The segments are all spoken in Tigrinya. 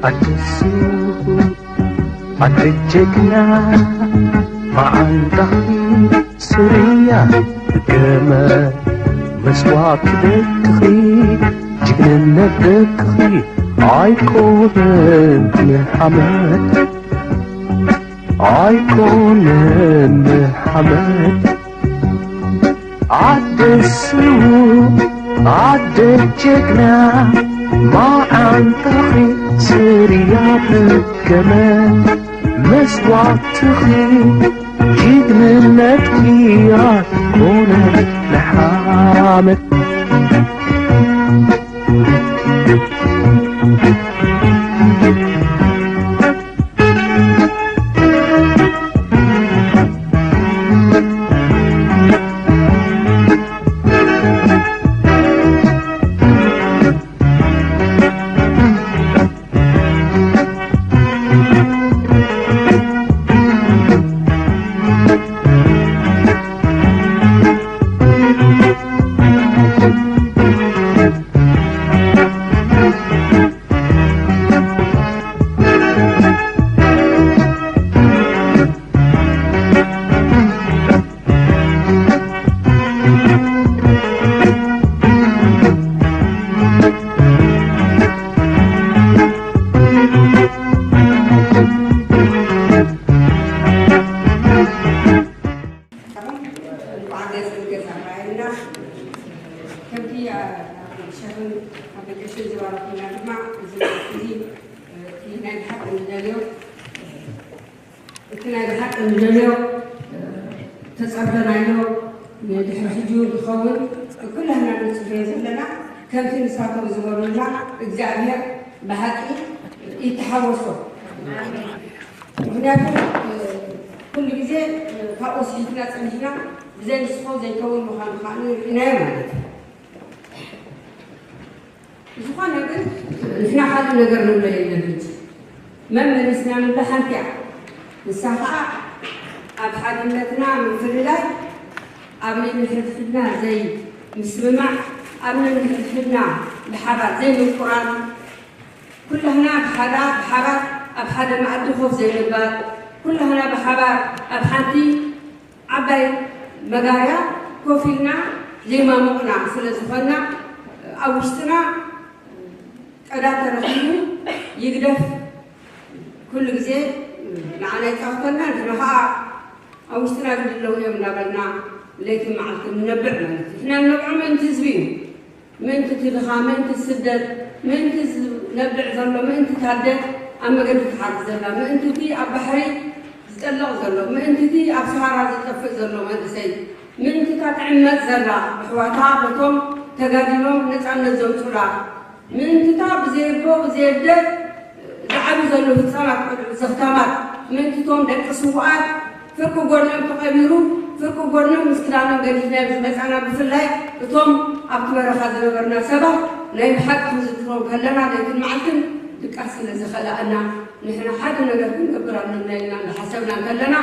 ኣደሱ ኣደ ጀግና መዓንጣኺ ስርያ ገመ መስዋዕት ደቅኺ ጅግንነት ደቅኺ ኣይኮነን ንሓመድ ኣይኮነን ንሓመድ ኣደ ስዉእ ኣደ ጀግና መዓንጣኺ ስርያ ደገመ መስዋዕትኺ ጅግንነትኪ ኣይኮነን ንሓመድ እንኳዕ ደስ ገዛ ራእይና ከምቲ ሸኽን ኣበቀሽን ዝባረኩና ድማ እዚ እዚ እቲ ናይ ብሓቂ ንደልዮ እቲ ናይ ብሓቂ ንደልዮ ተጸርፈናዮ ንድሕሪ ሕጂ እውን ይኸውን ኩላህና ንጽበዮ ዘለና ከምቲ ንሳቶም ዝበሉና እግዚኣብሔር ብሓቂ ይተሓወሶ። ምክንያቱ ኩሉ ግዜ ካብኡ ስሒትና ጸኒሕና ብዘይ ንስኹም ዘይከውን ምዃኑ ከዓ ርኢናዮ ማለት እዩ። ዝኾነ ግን ንሕና ካልእ ነገር ንብሎ የለን ሕጂ መመሊስና ንብላ ሓንቲ እያ። ንሳ ከዓ ኣብ ሓድነትና ምፍልላይ ኣብ ነንሕድሕድና ዘይምስምማዕ ኣብ ነንሕድሕድና ብሓባር ዘይምቁራን ኩላህና ብሓዳ ብሓባር ኣብ ሓደ መኣዲ ኮፍ ዘይምባል ኩላህና ብሓባር ኣብ ሓንቲ ዓባይ መጋርያ ኮፍ ኢልና ዘይማሙቕና ስለ ዝኾንና ኣብ ውሽጥና ቀዳድ ተረኺቡ ይግደፍ ኩሉ ግዜ ንዓና ይፃወተና ንሕና ከዓ ኣብ ውሽጥና ግዲ ኣለዉ እዮም እናበልና ለይትን መዓልትን ንነብዕ ማለት እዩ። ንሕና ንነብዖ ምእንቲ ህዝቢ እዩ። ምእንቲ እቲ ድኻ፣ ምእንቲ እቲ ስደት፣ ምእንቲ ዝነብዕ ዘሎ፣ ምእንቲ እታ ኣደ ኣብ መገዲ ትሓርድ ዘላ፣ ምእንቲ እቲ ኣብ ባሕሪ ዝጠልቕ ዘሎ፣ ምእንቲ እቲ ኣብ ሰሃራ ዝጠፍእ ዘሎ መንእሰይ፣ ምእንቲ እታ ትዕመጽ ዘላ ኣሕዋታ በቶም ተጋዲሎም ነጻነት ዘምጹላ፣ ምእንቲ እታ ብዘይ ኣቦ ብዘይ ኣደ ዝዓብዩ ዘለዉ ህጻናት ቆልዑ ዘኽታማት ምእንቲ እቶም ደቂ ስዉኣት ፍርቂ ጎድኖም ተቐቢሩ ፍርቂ ጎድኖም ምስ ክዳኖም ገዲፍናዮም ዝመጻና ብፍላይ እቶም ኣብቲ በረኻ ዝነበርና ሰባት ናይ ብሓቂ ክንዝክሮም ከለና ለይትን መዓልትን ድቃስ ስለ ዝኸልኣና ንሕና ሓደ ነገር ክንገብር ኣለና ኢልና እንዳሓሰብና እንከለና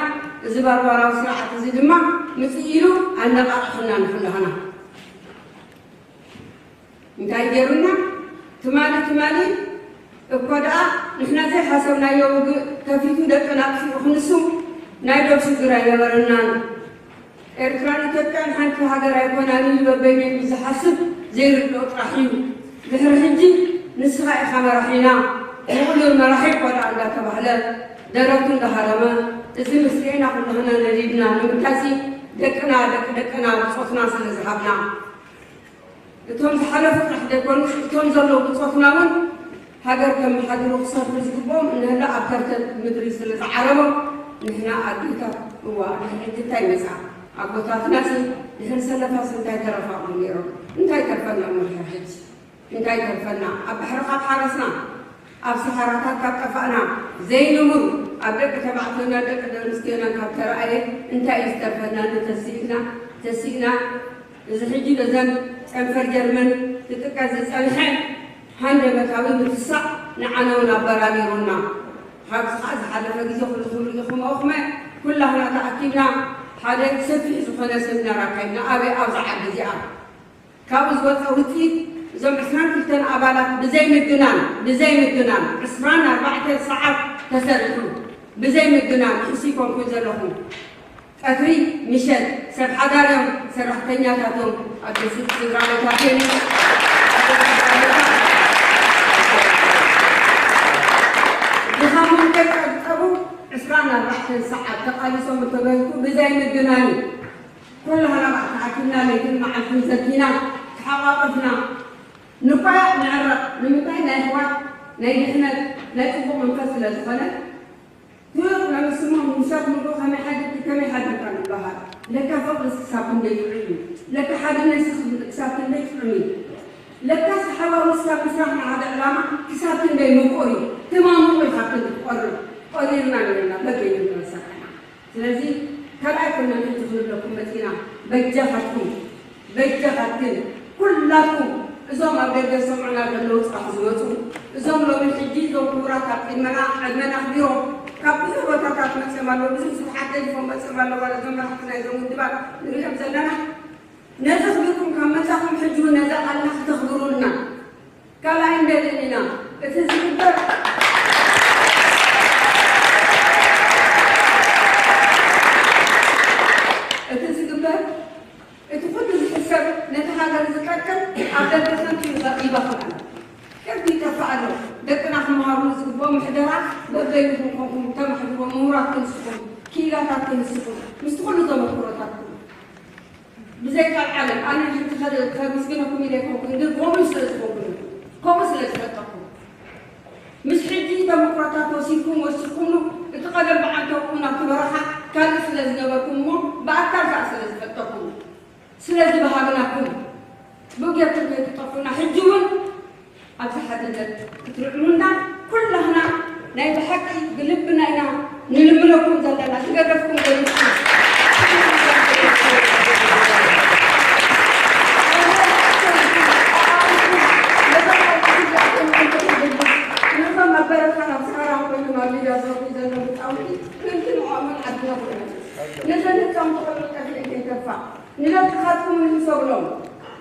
እዚ ባርባራዊ ስርዓት እዚ ድማ ምጽእ ኢሉ ኣነቓቒሑና ንኹላህና። እንታይ ገይሩና? ትማሊ ትማሊ እኮ ደኣ ንሕና ዘይሓሰብናዮ ውግእ ከፊቱ ደቅና ኣጥፊኡ ክንሱ ናይ ዶብ ሽግር ኣይነበረናን። ኤርትራን ኢትዮጵያን ሓንቲ ሃገር ኣይኮናን ኢሉ በበይኑ ኢሉ ዝሓስብ ዘይርድኦ ጥራሕ እዩ። ድሕሪ ሕጂ ንስኻ ኢኻ መራሒና፣ ምቕሉል መራሒ እኮ ደኣ እንዳተባህለ ደረቱ እንዳሃረመ እዚ ምስ ርኤና ኩላህና ነዲድና። ንምንታይሲ ደቅና ደቂ ደቅና ብጾትና ስለ ዝሃብና። እቶም ዝሓለፉ ጥራሕ ዘይኮኑስ እቶም ዘለዉ ብጾትና እውን ሃገር ከመሓድሩ ክሰርሑ ዝግብኦም እንህላ ኣብ ከርተት ምድሪ ስለ ዝዓረቦም ንሕና ኣዴታት እዋ ድሕሪ ሕጂ እንታይ መጻ ኣቦታትናሲ ድሕሪ ሰለፋስ እንታይ ተረፋኦም ነይሮም እንታይ ተርፈና እሞ ድሕሪ ሕጂ እንታይ ተርፈና ኣብ ባሕሪ ካብ ሓረስና ኣብ ሰሃራታት ካብ ጠፋእና ዘይንቡር ኣብ ደቂ ተባዕትዮና ደቂ ኣንስትዮና ካብ ተረኣየ እንታይ እዩ ዝተርፈና እንተሲእና ተሲእና እዚ ሕጂ በዘን ጨንፈር ጀርመን ክጥቀስ ዝጸንሐ ሃንደበታዊ ምትሳእ ንዓና እውን ኣበራቢሩና። ካብዚ ከኣ ዝሓለፈ ግዜ ኩልኹም ርኢኹምኦ ክመ ኩላህና ተኣኪብና ሓደ ሰፊሕ ዝኾነ ሰሚናር ኣካይድና ኣበይ ኣብዛ ዓዲ እዚኣ። ካብኡ ዝወፀ ውፅኢት እዞም ዕስራን ክልተን ኣባላት ብዘይ ምግናን፣ ብዘይ ምግናን ዕስራን ኣርባዕተን ሰዓት ተሰሪሑ ብዘይ ምግናን ሕሲ ኮንኩን ዘለኹም ቀትሪ ምሸት ሰብ ሓዳር እዮም ሰራሕተኛታቶም ኣገስት ስድራ ቤታት እዮም። ድኻሞም ከይፀብፀቡ ዕስራን ኣርባዕተን ሰዓት ተቓሊሶም እንተገይሩ ብዘይ ምግናን እዩ። ኩላህና ተኣኪብና ለይትን መዓልትን ዘኪና ተሓቋቐፍና ንቋያቕ ንዕረቕ። ንምንታይ? ናይ ኣሕዋት ናይ ድሕነት ናይ ፅቡቕ መንፈስ ስለ ዝኾነ ትውቕ ነመስሞ ምሸት ምዶ ከመይ ሓድርኪ ከመይ ሓድርካ ንበሃል። ለካ ፍቕርስ ክሳብ ክንደይ ጥዑም እዩ። ለካ ሓድነትስ ክሳብ ክንደይ ጥዑም እዩ። ለካስ ሓባሩ እስካብ ምስራሕ ንሓደ ዕላማ ክሳብ ክንደይ ምቁር እዩ። ትማም ምቁር ካብ ክንዲ ትቆርብ ቆሪርና ነርና በበይኑ ንረሳሕ ኢና። ስለዚ ካልኣይ ኮይና ሕጂ ክንብለኩም መፂና በጃኻትኩም በጃኻትክን ኩላትኩም እዞም ኣብ ደገ ዝሰምዑና ዘለዉ ፅባሕ ዝመፁ እዞም ሎሚ ሕጂ እዞም ክቡራት ኣብ ቅድመና ዕድመና ኣኽቢሮም ካብ ብዙሕ ቦታታት መፅኦም ኣለዉ ብዙሕ ስራሓት ገዲፎም መፅኦም ኣለዉ እዞም መራሕቲ ናይዞም ውድባት ንሪኦም ዘለና ነዚ ክብርኩም ካብ መፃኹም ሕጂ እውን ነዛ ቃልና ክተኽብሩልና ካልኣይ ንደልን ኢና እቲ ዝግበር እቲ ዝግበር እቲ ኩሉ ዝሕሰብ ነቲ ሃገር ዝጠቅም ኣብ ደገ ከንቱ ይበኽል ኣሎ ከንቱ ይጠፍእ ኣሎ ደቅና ክመሃሩ ዝግብኦም ምሕደራ በበይንኹም ኮንኩም ተማሕድርዎ ምሁራት ክንስኹም ክኢላታት ክንስኹም ምስቲ ኩሉ ተመክሮታትኩም ብዘይ ካልዓለም ኣነ ሕጂ ከመስግነኩም ኢለ ኣይኮንኩን ግን ከምኡ ስለ ዝኮንኩን ከምኡ ስለ ዝፈጠኩም ምስ ሕጂ ተመክሮታት ወሲድኩም ወሲድኩምሉ እቲ ቀደም ብዓንተኩም ናብቲ በረኻ ካልእ ስለ ዝገበርኩም እሞ ብኣካል ከዓ ስለ ዝፈጠኩም ስለ ዝበሃግናኩም ብጌርኩም ከይትጠፉና ሕጂ እውን ኣብዚ ሓድነት ክትርዕሙና ኩላህና ናይ ብሓቂ ብልብና ኢና ንልምነኩም ዘለና ዝገደፍኩም ገሊጽኩም ነዞም ኣብ በረኻ ናብ ሰሃራ ኮይኖም ኣብ ሜዳ ዝረፉ ዘለዉ ህፃውንቲ ምእንቲ ንዕኦምን ዓድና ኮይኖም ነዘን ህፃውንቲ ቆልዑ ጠፊኤን ከይተርፋ ንደቅኻትኩም ንህሰብሎም።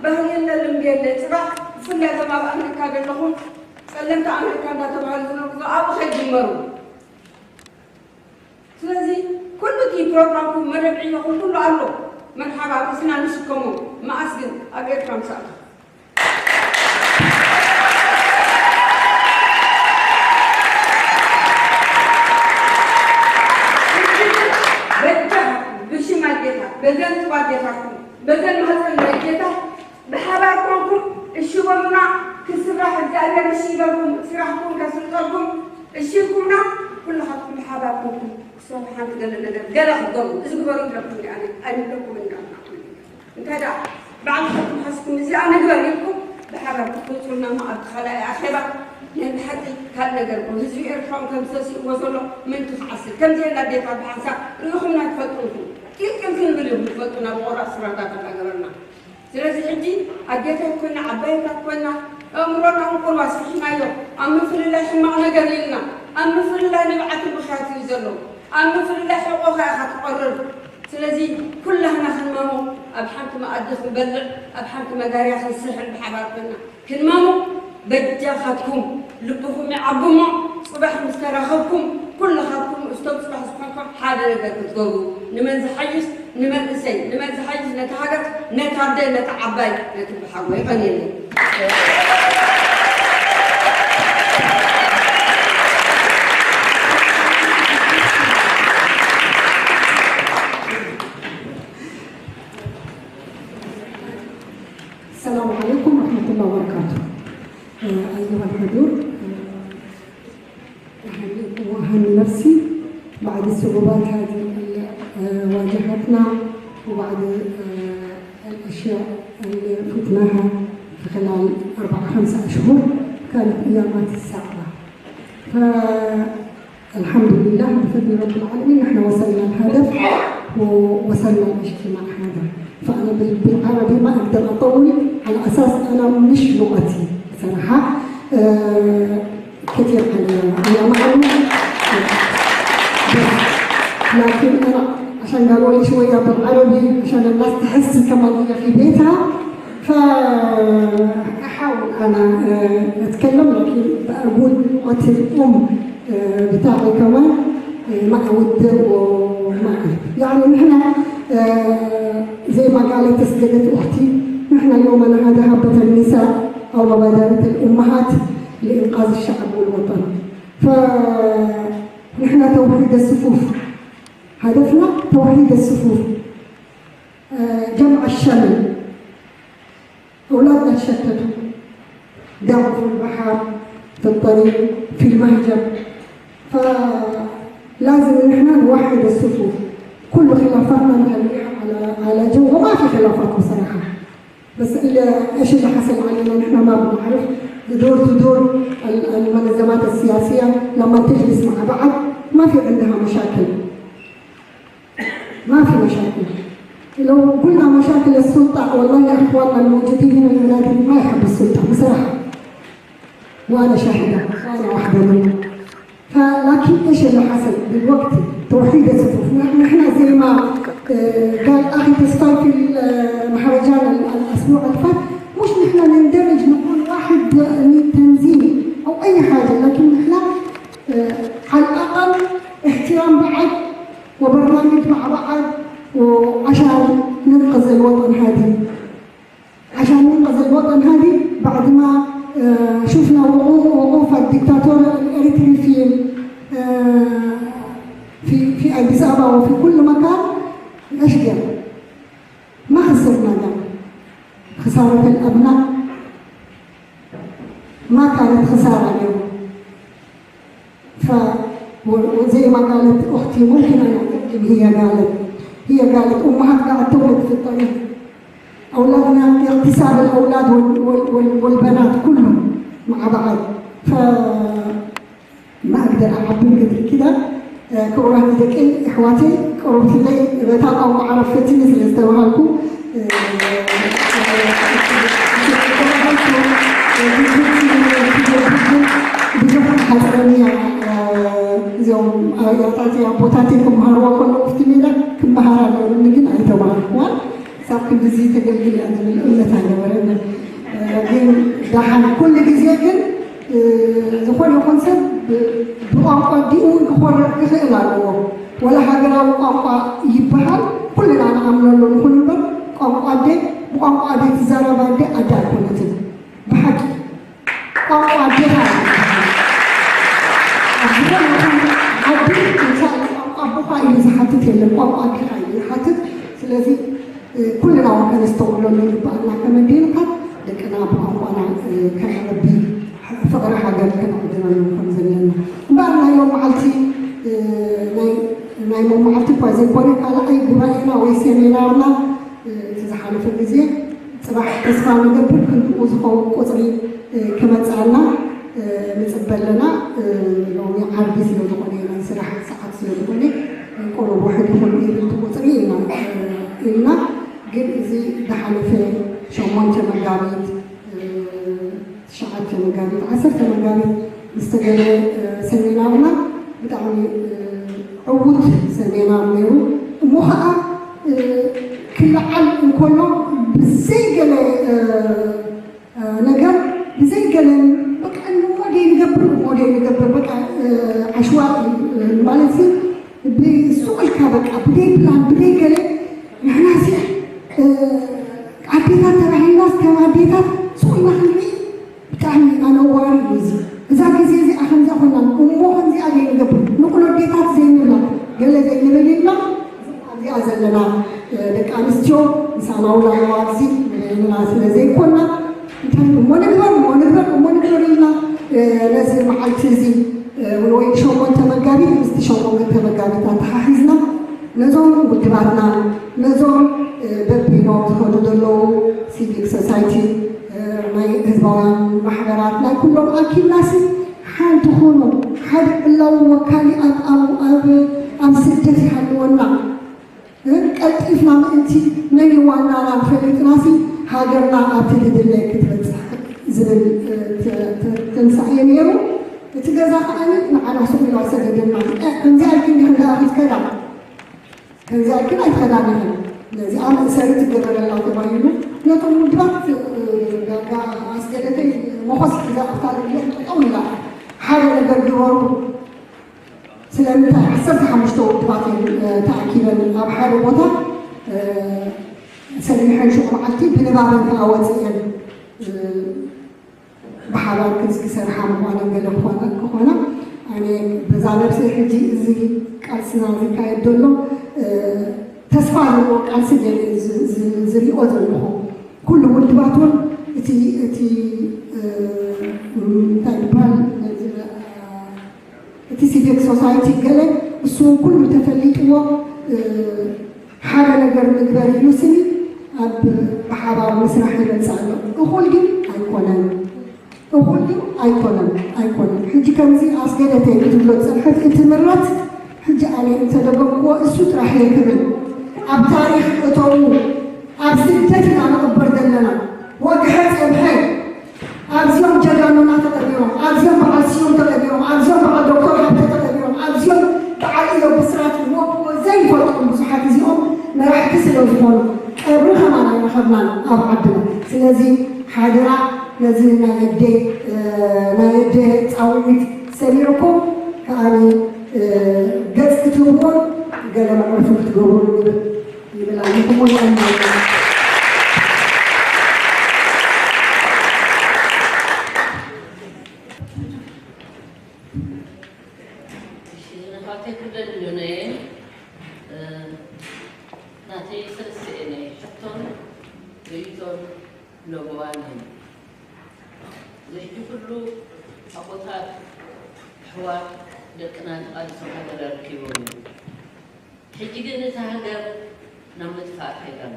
ባህሊ የለ ልምዲ የለ። ፅባሕ ብፍላይ እዞም ኣብ ኣሜሪካ ዘለኹም ፀለምቲ ኣሜሪካ እንዳተባሃሉ ዝነብሩ ኣብኡ ከይጅመሩ። ስለዚ ኩሉ እቲ ፕሮግራምኩም መደብ ዕዮኹም ኩሉ ኣሎ። መርሓባ ርእስና ንስከሞ። መኣስ ግን ኣብ ኤርትራ ምስ ኣተኹ በጃ ብሽም ኣዴታት በዘን ጡብ ኣዴታትኩም በዘን ማህፀን ኣዴታት ብሓባር ኮንኩም እሺ በሉና። ክስራሕ እግዚኣብሔር እሺ ይበልኩም። ስራሕኩም ከስልጠልኩም እሺ ኢልኩምና። ኩልኻትኩም ብሓባር ኮንኩም ክሰሩ ሓንቲ ገለ ነገር ገለ ክትገብሩ እዚ ግበሩ ይብለኩም እየ ኣነ ኣይብለኩም እንዳልናኩም እንታይ ደኣ ባዕልኹም ሓስኩም እዚኣ ንግበር ኢልኩም ብሓባር ክትወፁልና እሞ ኣብቲ ካልኣይ ኣኼባ ናይ ብሓቂ ካልእ ነገር እኮ ህዝቢ ኤርትራ እውን ከም ዝሰስእዎ ዘሎ ምእንቲ ክዓስል ከምዚ ኣዴታት ብሓንሳብ ርኢኹምና ትፈልጡ ኢኹም። ቂልቅል ክንብል ኢኹም ትፈልጡና ብቆራፅ ስራታት እንዳገበርና ስለዚ ሕጂ ኣዴታት ኮይና ዓባየታት ኮይና ኣእምሮና እውን ቁሩብ ኣስፊሕናዮ ኣብ ምፍልላይ ሕማቕ ነገር ኢልና ኣብ ምፍልላይ ንብዓትን ብኽያትን እዩ ዘሎ ኣብ ምፍልላይ ሕቆኻ ኢኻ ትቆርር ስለዚ ኩላህና ክንማሞ ኣብ ሓንቲ መኣዲ ክንበልዕ ኣብ ሓንቲ መጋርያ ክንስሕል ብሓባር ኮይና ክንማሞ በጃኻትኩም ልብኹም ይዓቢ እሞ ጽባሕ ምስ ተራኸብኩም ኩልኻትኩም እስቶም ጽባሕ ዝኾንኩም ሓደ ነገር ክትገብሩ ንመን ዝሓይሽ ንመንእሰይ ንመን ዝሓይሽ ነቲ ሃገር ነቲ ኣደ ነቲ ዓባይ ነቲ ብሓጎ የቐንየለይ። السلام عليكم ورحمة الله وبركاته. آه، أيها الحضور، آه، أهنئكم وأهنئ نفسي بعد الصعوبات هذه اللي، آه، واجهتنا وبعد، آه، الأشياء اللي فتناها في خلال أربع خمس أشهر. كانت أيامات صعبة. ف- الحمد لله بفضل رب العالمين نحن وصلنا الهدف ووصلنا الاجتماع هذا. فأنا بال- بالعربي ما أقدر أطول على أساس أنا مش لغتي صراحة. آه، كثير على على معلومات. بس لكن أنا عشان قالوا لي شوية بالعربي عشان الناس تحس كمان هي في بيتها. فأحاول أنا آه، أتكلم، لكن بقول لغة الأم آه، بتاعي كمان آه، ما أود وما أحب. يعني نحن آه، زي ما قالت سيدة أختي، نحن اليوم أنا هذا هبة النساء أو مبادرة الأمهات لإنقاذ الشعب والوطن. فنحن توحيد الصفوف، هدفنا توحيد الصفوف، آه، جمع الشمل. أولادنا تشتتوا، ضاعوا في البحر، في الطريق، في المهجر. فلازم نحن نوحد الصفوف، كل خلافاتنا نخليها على على جنب، وما في خلافات بصراحة. بس اللي ايش اللي حصل علينا نحن ما بنعرف. دور دور ال- المنظمات السياسية لما تجلس مع بعض ما في عندها مشاكل، ما في مشاكل. لو قلنا مشاكل السلطة، والله يا اخواننا الموجودين هنا البلاد ما يحب السلطة بصراحة، وانا شاهدة وانا واحدة منهم. فلكن ايش اللي حصل دلوقتي؟ توحيد الصفوف. نحن زي ما آه، قال اخي تصفاي في المهرجان الاسبوع اللي فات، مش نحن نندمج نكون واحد تنظيم او اي حاجه، لكن نحن آه، على الاقل احترام بعض وبرنامج مع بعض، وعشان ننقذ الوطن هذه، عشان ننقذ الوطن هذه بعد ما آه، شفنا وقوف وقوف الدكتاتور الاريتري في آه، في في اديس ابابا وفي كل مكان. ايش قال؟ ما خسرنا دم. خساره الابناء ما كانت خساره اليوم. ف وزي ما قالت اختي، ممكن انا اترجم، هي قالت هي قالت امهات قاعد تولد في الطريق، اولادنا، اغتصاب الاولاد وال وال وال والبنات كلهم مع بعض. ف ما اقدر اعبر قدر كده. ክቡራት ደቂ ኣሕዋተይ፣ ቅሩብቲ ለይ በታ ቋንቋ ዓረብ ፈትኒ ስለ ዝተባሃልኩ ብዙሕ ሓፅረኒ። እዚኦም ኣያታተይ ኣቦታተይ ክመሃርዎ ከለዉ ኣብቲ ሜዳ ክመሃር ኣለኒ፣ ግን ኣይተማሃርኩዋን። ሳብ ክንድዚ ተገልግል እያ ዝብል እምነት ኣይነበረንን። ግን ደሓን ኩሉ ግዜ ግን ዝኾነ ይኹን ሰብ ብቋንቋ ኣዲኡ እውን ክኾርዕ ክኽእል ኣለዎ። ወላ ሃገራዊ ቋንቋ ይበሃል፣ ኩልና ንኣምነሉ ንኹን እምበር፣ ቋንቋ ኣደ ብቋንቋ ኣደ ትዛረብ ኣደ ኣደ ኣይኮነትን። ብሓቂ ቋንቋ ኣዴኻ እዩ። ኣብ ዝኾነ ይኹን ዓዲ እንታይ ቋንቋ ኣቦኻ ኢሉ ዝሓትት የለን፣ ቋንቋ ኣዴኻ እዩ ዝሓትት። ስለዚ ኩልና እውን ከነስተውዕለሉ ይግባኣና። ከም ኣዴታት ደቅና ብቋንቋና ከነዕቢ፣ ፍቕሪ ሃገር ከነዕድመሉ ከም ዘለና። እምበኣር ናይ ሎም መዓልቲ ናይ ናይ ሎም መዓልቲ እኳ ዘይኮነ ካልኣይ ጉባኤና ወይ ሴሚናርና እቲ ዝሓለፈ ግዜ ጽባሕ ተስፋ ንገብር ክንድኡ ዝኸውን ቁጽሪ ክመጽኣና ንጽበ ኣለና። ሎሚ ዓርቢ ስለ ዝኾነ ናይ ስራሕ ሰዓት ስለ ዝኾነ ቁሩብ ውሕድ ይኹን ኢሉ እቲ ቁጽሪ ኢና ኢልና። ግን እዚ ዝሓለፈ ሸሞንተ መጋቢት፣ ትሽዓተ መጋቢት፣ ዓሰርተ መጋቢት ዝተገብረ ሰሚናርና ብጣዕሚ ዕዉት ሰሚናር ነይሩ። እሞ ኸዓ ክለዓል እንከሎ ብዘይ ገለ ነገር ብዘይ ገለን በቃ እሞ ደይ ንገብር እሞ ደይ ንገብር በቃ ዓሽዋ ማለት ሲ ብሱቕ ኢልካ በቃ ብደይ ፕላን ብደይ ገለ ንሕና ሲ ኣዴታት ተባሂልናስ ከም ኣዴታት ሱቕ ኢልና ክንርኢ ብጣዕሚ ኣነዋሪ እዩ እዚ። እዛ ግዜ እዚኣ ከምዚኣ ኮይና እሞ ከምዚኣ ደይ ንገብር ንቑሎ ኣዴታት ዘይንብላ ገለ ዘይንብል ኢልና እዚኣ ዘለና ደቂ ኣንስትዮ ምሳና እውን ኣለዋ ኣብዚ ንና ስለ ዘይኮና እንታይ እሞ ንግበር እሞ ንግበር እሞ ንግበር ኢልና ነዚ መዓልቲ እዚ ወይ ሸሞንተ መጋቢት ምስቲ ሸሞንተ መጋቢት ኣተሓሒዝና ነዞም ውድባትና ነዞም በቢኖም ዝኸዱ ዘለዉ ሲቪክ ሶሳይቲ ናይ ህዝባውያን ማሕበራት ናይ ኩሎም ኣኪብናሲ ሓንቲ ኩኑ ሓደ ዕላዊ ወካሊ ኣብ ስደት ይሃልወና። ቀልጢፍና ምእንቲ መን ዋናና ፈሊጥናሲ ሃገርና ኣብቲ ድድለ ክትበፅሕ ዝብል ትንሳኤ ነይሩ። እቲ ገዛ ከዓ ንዓና ስቕ ኢሉ ኣይሰገደና። ከምዚኣ ኢልኪ እንዲኺ ደኣ ክትከዳ ከምዚኣ ግን ኣይተኸዳደፈን። ነዚኣ መእሰሪ ትገበረላ ተባሂሉ ነቶም ውድባት ዳርጋ ኣስገደተይ መኾስ ሒዛ ኣብታ ልብያ ጠጠው ኢላ ሓደ ነገር ግበሩ። ስለምንታይ ዓሰርተ ሓሙሽተ ውድባት እየን ተኣኪበን ኣብ ሓደ ቦታ ሰሚሐን ሽዑ መዓልቲ ብንባበን ከዓ ወፅእየን ብሓባር ክሰርሓ ምዃነን ገለ ክኾና ኣነ በዛ ነብሰይ ሕጂ እዚ ቃልስና ዝካየድ ዘሎ ተስፋ ዘለዎ ቃልሲ ገለ ዝሪኦ ዘለኹ ኩሉ ውድባት እውን እቲ እቲ እንታይ ይበሃል እቲ ሲቪክ ሶሳይቲ ገለ እሱ ኩሉ ተፈሊጥዎ ሓደ ነገር ምግበር ኢሉ ስኒ ኣብ ብሓባር ምስራሕ ይበልፅ ኣሎ። እኹል ግን ኣይኮነን። እኹል ግን ኣይኮነን ኣይኮነን። ሕጂ ከምዚ ኣስገደተይ ክትብሎ ዝፀንሐት እቲ ምረት ሕጂ ኣነ እንተደገምክዎ እሱ ጥራሕ እየ ክብል ኣብ ታሪክ እተዉ ኣብ ስደት ኢና ንቕበር ዘለና ወግሐ ፀብሐ ኣብዚኦም ጀጋኑና ተቐቢሮም ኣብዚኦም በዓል ስዮም ተቐቢሮም ኣብዚኦም በዓል ዶክተር ሃብተ ተቐቢሮም ኣብዚኦም በዓል ኢሎ ብስራት ወቅዎ ዘይፈልጦም ብዙሓት እዚኦም መራሕቲ ስለ ዝኾኑ ቀብሪ ከማን ኣይረኸብናን ኣብ ዓድና። ስለዚ ሓደራ ነዚ ናይ ኣደ ናይ ኣደ ፃውዒት ሰሚዕኩም ከኣ ገፅ ክትህብዎን ገለ መዕረፊ ክትገብሩ ይብል ኣለኹም። ናተይ ሰለስተ ናይ ሕቶን ርእይቶን ለበዋን እዩ። እዚ ሕጂ ኩሉ ኣቦታት፣ ኣሕዋት፣ ደቅና ተቓሊሶም ሃገር ኣረኪቦም እዮም። ሕጂ ግን እታ ሃገር ናብ ምጥፋእ ከይዳ ኣላ።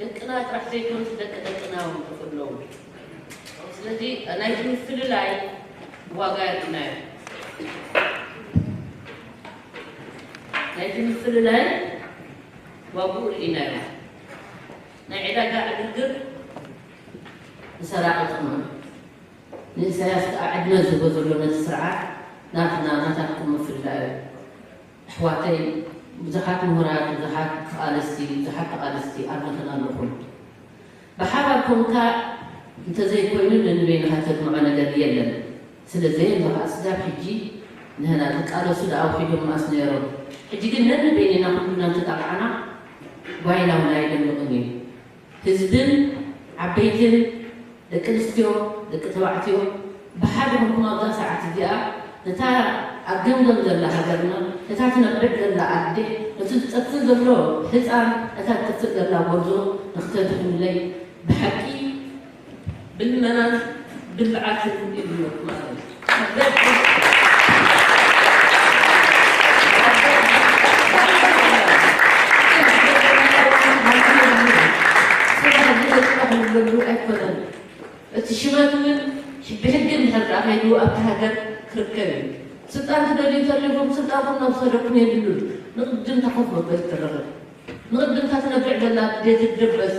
ደቅና ጥራሕ ዘይኮኑስ ደቂ ደቅና እውን ይጠፍኡ ኣለዉ። ስለዚ ናይቲ ምፍልላይ ዋጋ ርኢናዮ። ናይቲ ምፍልላይ ዋግኡ ርኢናዮ። ናይ ዕዳጋ ዕግርግር ንሰራቒ ጥቕሚ ንኢሳያስ ከዓ ዕድመ ዝህቦ ዘሎ ነቲ ስርዓት ናትና ናታትኩም ምፍልላዩ። ኣሕዋተይ ብዙሓት ምሁራት፣ ብዙሓት ተቓለስቲ፣ ብዙሓት ተቓለስቲ ኣለኽን ኣለኹም። ብሓባር ኮንካ እንተዘይኮይኑ ነንበይንኻ ተድምዖ ነገር የለን። ስለ ዘየሎ ከዓ ስጋብ ሕጂ ንህና ዝቃለሱ ደኣ ኣውሒዶም መኣስ ነይሮም። ሕጂ ግን ነንበይንና ኩልና እንተጣቕዓና ጓይላ እውን ኣየደምቕን እዩ። ህዝብን ዓበይትን ደቂ ኣንስትዮ ደቂ ተባዕትዮ ብሓደ ኮንኩም ኣብዛ ሰዓት እዚኣ ነታ ኣብ ገምገም ዘላ ሃገርና ነታ ትነብዕ ዘላ ኣደ ነቲ ዝጠፍእ ዘሎ ህፃን ነታ ትጠፍእ ዘላ ጎርዞ ንክተድሕኑለይ ብሓቂ ብልመናን ብልዓትን ይብለኩም ኣለኹ። ኣይኮነን። እቲ ሽመት እውን ብሕጊ እንድሕር ደኣ ከይዱ ኣብቲ ሃገር ክርከብ እዩ። ስልጣን ትደልዩ እንተሊኹም ስልጣንኩም ናብ ዝኸደኩም የድሉን። ንቕድም እታ ኮፍ መበሊ ትረኸብ። ንቕድም እታ ትነብዕ ዘላ ኣደ ትደበስ።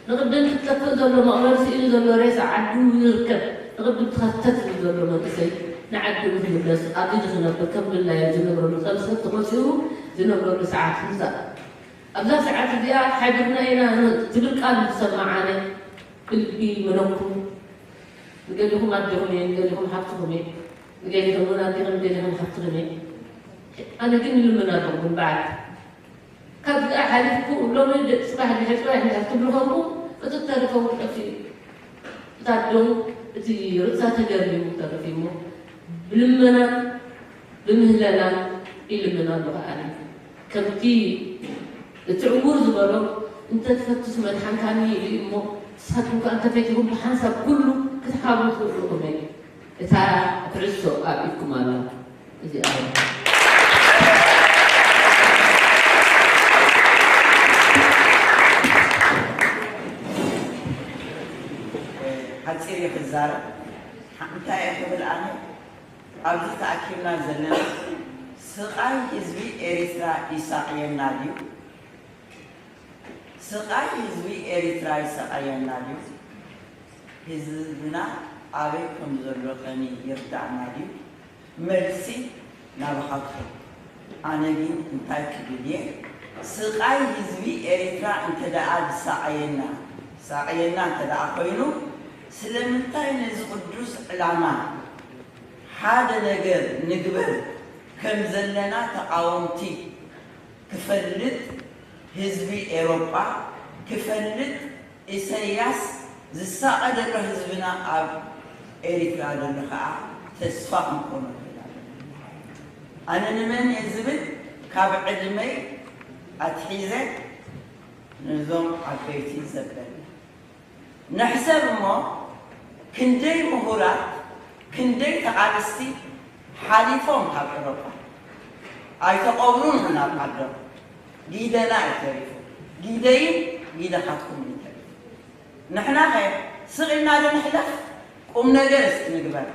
ንቕድም እቲ ዝጠፍእ ዘሎ መቕበር ስኢኑ ዘሎ ሬሳ ዓዱ ይርከብ። ንቕድም እቲ ኸርተት ዝብል ዘሎ መንእሰይ ንዓዱ ንክምለስ ኣብዚ ንክነብር ከም ድላዩ ዝነብረሉ ከም ሰብ ተቖፂሩ ዝነብረሉ ሰዓት ምምፃእ። ኣብዛ ሰዓት እዚኣ ሓቢርና ኢና ትብል ቃል እንትሰማዕ ኣነ ብልቢ መለኩ ንገሊኹም ኣዴኹም እየ፣ ንገሊኹም ሓፍትኹም እየ፣ ንገሊኹም እውን ኣዴኽን ንገሊኹም ሓፍትኽን እየ። ኣነ ግን ይልምን ኣለኹ ብዓት ካብዚኣ ሓሊፍኩ ሎሚ ደቂ ጽባሕ ድሕሪ ጽባሕ እንድሕር ትብሉ ከምኡ ቅጥጥ ተሪፎም ክጠፍኡ እዩ። እታ ኣዶም እቲ ርእሳ ተገርዩ ክተርፍ እዩ እሞ ብልመናን ብምህለላን ይልምን ኣለኹ ኣነ። ከምቲ እቲ ዕዉር ዝበሎ እንተ ትፈቱስ መድሓንካኒ ኢሉ እዩ እሞ ንስኻትኩም ከኣ እንተፈቲኹም ብሓንሳብ ኩሉ ክትሓብሩ ትኽእሉ ኢኹም። እታ ኩዕሶ ኣብ ኢድኩም ኣላ። እዚኣ ሓፂር እየ ክዛረብ። እንታይ እየ ክብል ኣነ ኣብዚ ተኣኪብና ዘለና ስቓይ ህዝቢ ኤሪትራ ይሳቕየና ድዩ? ስቓይ ህዝቢ ኤሪትራ ይሳቐየና ድዩ? ህዝብና ኣበይ ከም ዘሎ ኸኒ ይርዳእና ድዩ? መልሲ ናባኻትኩም። ኣነ ግን እንታይ ክብል እየ? ስቓይ ህዝቢ ኤሪትራ እንተ ደኣ ዝሳቐየና፣ ሳቐየና እንተ ደኣ ኮይኑ፣ ስለምንታይ ነዚ ቅዱስ ዕላማ ሓደ ነገር ንግበር ከም ዘለና ተቓወምቲ ክፈልጥ፣ ህዝቢ ኤውሮጳ ክፈልጥ፣ ኢሰያስ ዝሳቐ ዘሎ ህዝብና ኣብ ኤሪትራ ዘሎ ከኣ ተስፋ ክንኮኖ ንኽእል ኣለና። ኣነ ንመን እየ ዝብል ካብ ዕድመይ ኣትሒዘ ነዞም ዓበይቲ ዘበልና ንሕሰብ እሞ፣ ክንደይ ምሁራት፣ ክንደይ ተቓለስቲ ሓሊፎም ካብ ኤውሮጳ ኣይተቐብሩን እውን ኣብ ዓዶም። ጊደና እዩ ተሪፉ። ጊደይን ጊደኻትኩምን እዩ ተሪፉ። ንሕናኸ ስቕ ኢልና ዶ ንሕለፍ? ቁም ነገር እስኪ ንግበር።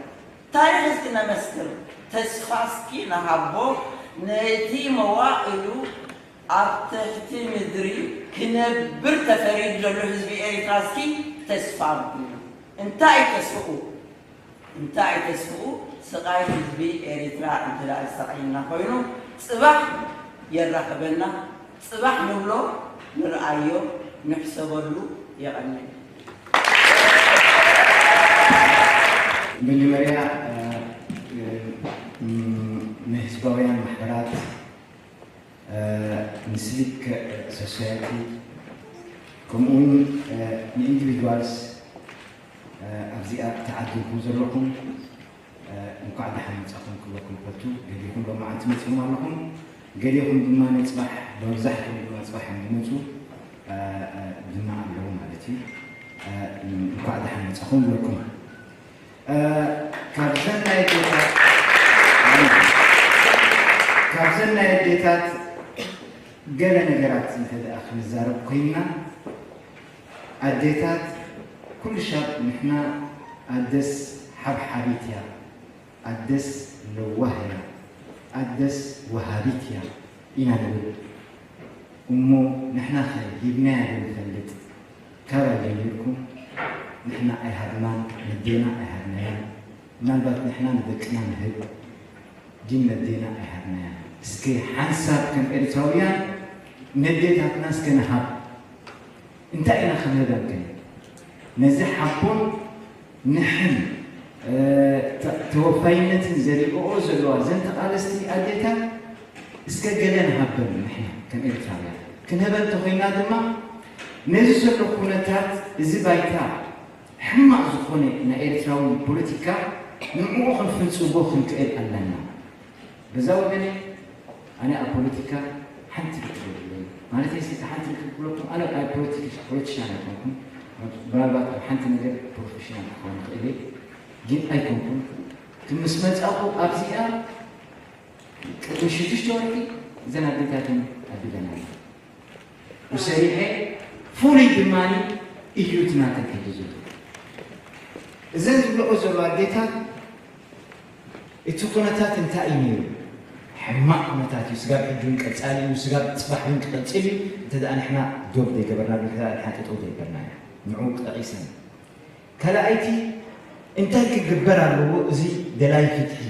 ታሪኽ እስኪ ነመስክር። ተስፋ እስኪ ንሃቦ ነቲ መዋእሉ ኣብ ትሕቲ ምድሪ ክነብር ተፈሪዱ ዘሎ ህዝቢ ኤሪትራ እስኪ ተስፋ ኣብሉ። እንታይ እዩ ተስፍኡ? እንታይ እዩ ተስፍኡ? ስቓይ ህዝቢ ኤሪትራ እንተ ደኣ ዝሳቐየና ኮይኑ፣ ጽባሕ የራኽበና፣ ጽባሕ ንብሎ፣ ንርኣዮ፣ ንሕሰበሉ። የቐንየልና። መጀመርያ ንህዝባውያን ማሕበራት፣ ንሲቪክ ሶሳይቲ፣ ከምኡውን ንኢንዲቪድዋልስ ኣብዚኣ ተዓዲምኩም ዘለኹም እንኳዕ ደሓን መጻኹም ክብለኩም ይፈቱ። ገሊኹም ሎማዓንቲ መጺኹም ኣለኹም፣ ገሊኹም ድማ ንጽባሕ፣ መብዛሕትኦም ድማ ጽባሕ እዮም ዝመጹ፣ ድማ ኣለዉ ማለት እዩ። እንኳዕ ደሓን መጻኹም ይብለኩም። ካብዘን ናይ ኣዴታት ካብዘን ናይ ኣዴታት ገለ ነገራት እንተ ደኣ ክንዛረብ ኮይንና፣ ኣዴታት ኩሉ ሻብ ንሕና ኣደስ ሓብሓቢት እያ፣ ኣደስ ለዋህ እያ፣ ኣደስ ወሃቢት እያ ኢና ንብል። እሞ ንሕናኸ ሂብናያ ዶ ንፈልጥ? ካባይ ጀሚርኩም ንሕና ኣይሃብናን፣ ነዴና ኣይሃብናያን። ምናልባት ንሕና ንደቅና ንህብ፣ ግን ነዴና ኣይሃብናያን። እስከ ሓንሳብ ከም ኤርትራውያን ነዴታትና እስከ ንሃብ። እንታይ ኢና ክንህበን ከ? ነዚ ሓቦን ንሕን ተወፋይነትን ዘሪኦኦ ዘለዋ ዘን ተቓለስቲ ኣዴታት እስከ ገለ ንሃበን ንሕና ከም ኤርትራውያን። ክንህበን እንተኾይና ድማ ነዚ ዘሎ ኩነታት እዚ ባይታ ሕማቕ ዝኾነ ናይ ኤርትራዊ ፖለቲካ ንዕኡ ክንፍንጽጎ ክንክእል ኣለና። በዛ ወገነይ ኣነ ኣብ ፖለቲካ ሓንቲ ርክብ የብለይ። ማለተይ እስከ ሓንቲ ርክብ ክብለኩም፣ ኣነ ኣብ ፖለቲካ ፖለቲሽያን ኣይኮንኩን። ምናልባት ኣብ ሓንቲ ነገር ፕሮፌሽናል ክኸውን ይኽእል እየ፣ ግን ኣይኮንኩን። እቲ ምስ መጻኹ ኣብዚኣ ቅድሚ ሽዱሽተ ወርሒ እዘን ኣዴታተን ኣቢለና እየን። ብሰሪሐ ፍሉይ ድማ እዩ እቲ ናተን ሕጂ ዘሎ። እዘን ዝብለኦ ዘለዋ ኣዴታት እቲ ኩነታት እንታይ እዩ ነይሩ? ሕማቕ ኩነታት እዩ። ስጋብ ሕጂ እውን ቀጻሊ እዩ። ስጋብ ጽባሕ እውን ክቐጽል እዩ። እንተ ደኣ ንሕና ዶብ ዘይገበርናሉ፣ እንተ ደኣ ንሕና ጠጠው ዘይበልናዮ። ንዕኡ ጠቒሰን። ካልኣይቲ እንታይ ክግበር ኣለዎ? እዚ ደላይ ፍትሒ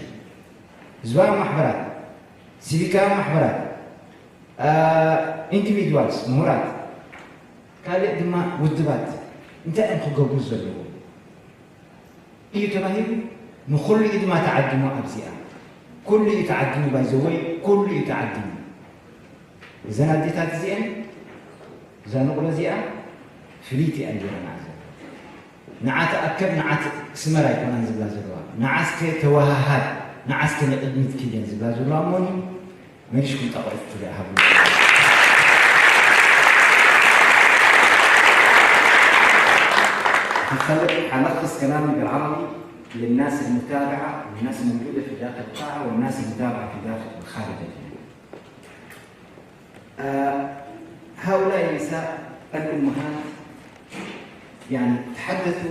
ህዝባዊ ማሕበራት፣ ሲቪካዊ ማሕበራት፣ ኢንዲቪድዋልስ፣ ምሁራት፣ ካልእ ድማ ውድባት እንታይ እዮም ክገብሩ ዘለዎም እዩ ተባሂሉ። ንኹሉ እዩ ድማ ተዓዲሙ ኣብዚኣ። ኩሉ እዩ ተዓዲሙ፣ ባይዘወይ ኩሉ እዩ ተዓዲሙ። እዘን ኣዴታት እዚአን እዛ ንቑረ እዚኣ ፍልይቲ እያ ገይረና ዘላ። ንዓ ተኣከብ ንዓ ስመር ኣይኮናን ዝብላ ዘለዋ። ንዓ እስከ ተወሃሃድ፣ ንዓ እስከ ንቕድሚት ኪድ እየን ዝብላ ዘለዋ እሞኒ መሊሽኩም ጣቕዑት ትሪኣ ሃብሉ። هنخلي حنلخص كلامي بالعربي للناس المتابعة والناس الموجودة في داخل القاعة والناس المتابعة في داخل الخارج الجميع. آه، هؤلاء النساء الأمهات يعني تحدثوا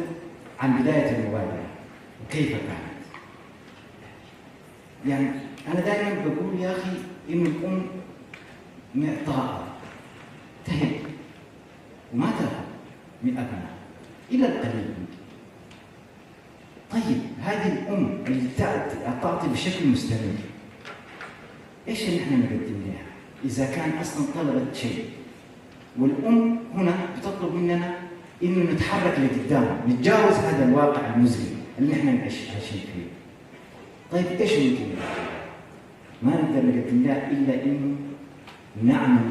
عن بداية المبادرة وكيف كانت. يعني أنا دائما بقول يا أخي إنه الأم معطاءة تهب وما ترغب من أبنائها إلا القليل. طيب، هذه الأم اللي تعطي تعطي بشكل مستمر ايش اللي احنا مقدم لها؟ اذا كان اصلا طلبت شيء، والام هنا بتطلب مننا انه نتحرك لقدام، نتجاوز هذا الواقع المزري اللي احنا نعيش عايشين فيه. طيب ايش ممكن نقدم؟ ما نقدر نقدم لها الا انه نعمل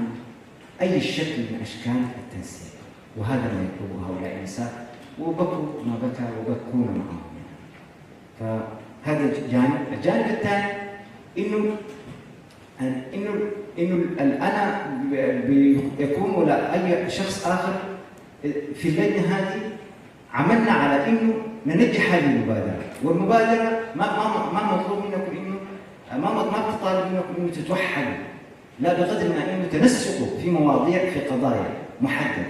اي شكل من اشكال التنسيق، وهذا ما يطلبه هؤلاء النساء، وبكوا ما بكى وبكونا معهم. فهذا جانب. الجانب الثاني انه انه انه انا ب- بيكون ولا اي شخص اخر في اللجنه هذه، عملنا على انه ننجح هذه المبادره، والمبادره ما ما ما مطلوب منكم انه ما ما بتطالب منكم انه تتوحدوا، لا، بقدر ما انه تنسقوا في مواضيع، في قضايا محدده.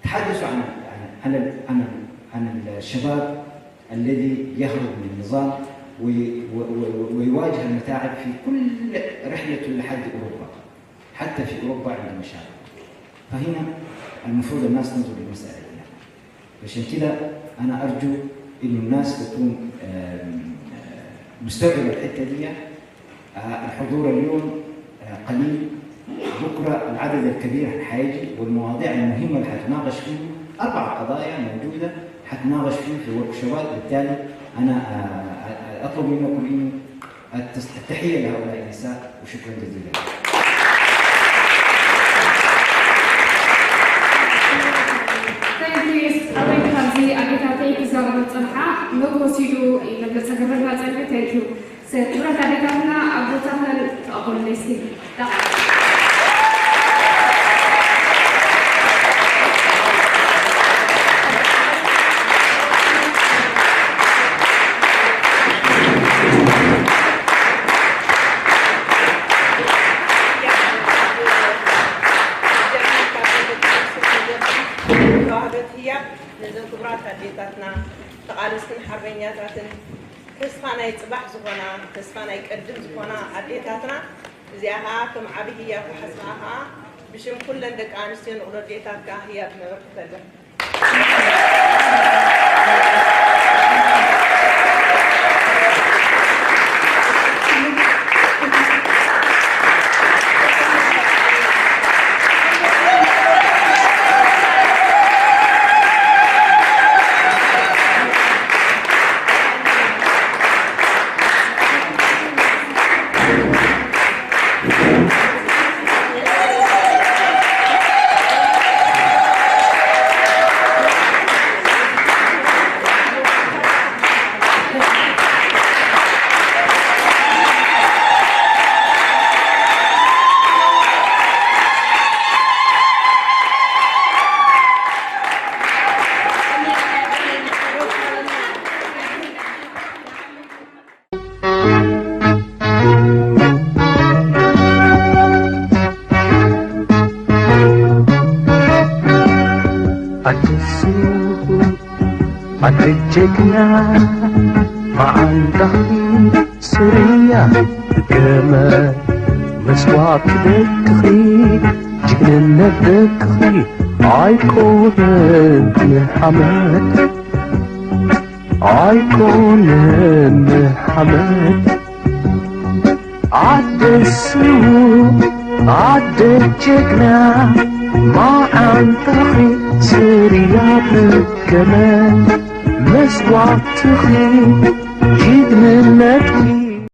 تحدثوا عن عن عن عن عن الشباب الذي يهرب من النظام وي- و- و- ويواجه المتاعب في كل رحلته لحد اوروبا، حتى في اوروبا عندما شارك. فهنا المفروض الناس تنظر للمساله دي. عشان كده انا ارجو انه الناس تكون آم، آه، مستوعبه الحته دي. آه، الحضور اليوم آه، قليل، بكره العدد الكبير حيجي، والمواضيع المهمه اللي حتناقش فيه، اربع قضايا موجوده حتناقش فيه في ورك شوبات. بالتالي انا آه، آه، اطلب منكم انه التس- التحيه لهؤلاء النساء، وشكرا جزيلا. Thank you. ኣበይ ካብዚ ኣዴታተይ ክዛረባ ዝፀንሓ መግ ወሲዱ መግለፂ ክገብረልና ፀንሑ። Thank you. ክቡራት ኣዴታትና ኣቦታትና ተቐበሉለይ እስኪ። ነዘን ክቡራት ኣዴታትና ተቓለስትን ሓርበኛታትን ተስፋ ናይ ፅባሕ ዝኾና ተስፋ ናይ ቀድም ዝኾና ኣዴታትና እዚኣ ከዓ ከም ዓብይ ህያብ ክሓስብኣ ከዓ ብሽም ኩለን ደቂ ኣንስትዮ ንቕሎ ኣዴታት ከዓ ህያብ ነበርክተለን። ኣዲሱ ኣቲ ጀግና መዓንጣኺ ስርያ ገመድ መስዋዕቲ ደቅኺ ጅግንነት ደቅኺ ኣይኮነን ንሓመድ ኣይኮነን ንሓመድ ዓደ ስዉእ ዓደ ጀግና መዓንጣኺ ስርያ ብገመድ መስዋዕትኺ ጅግንነትኪ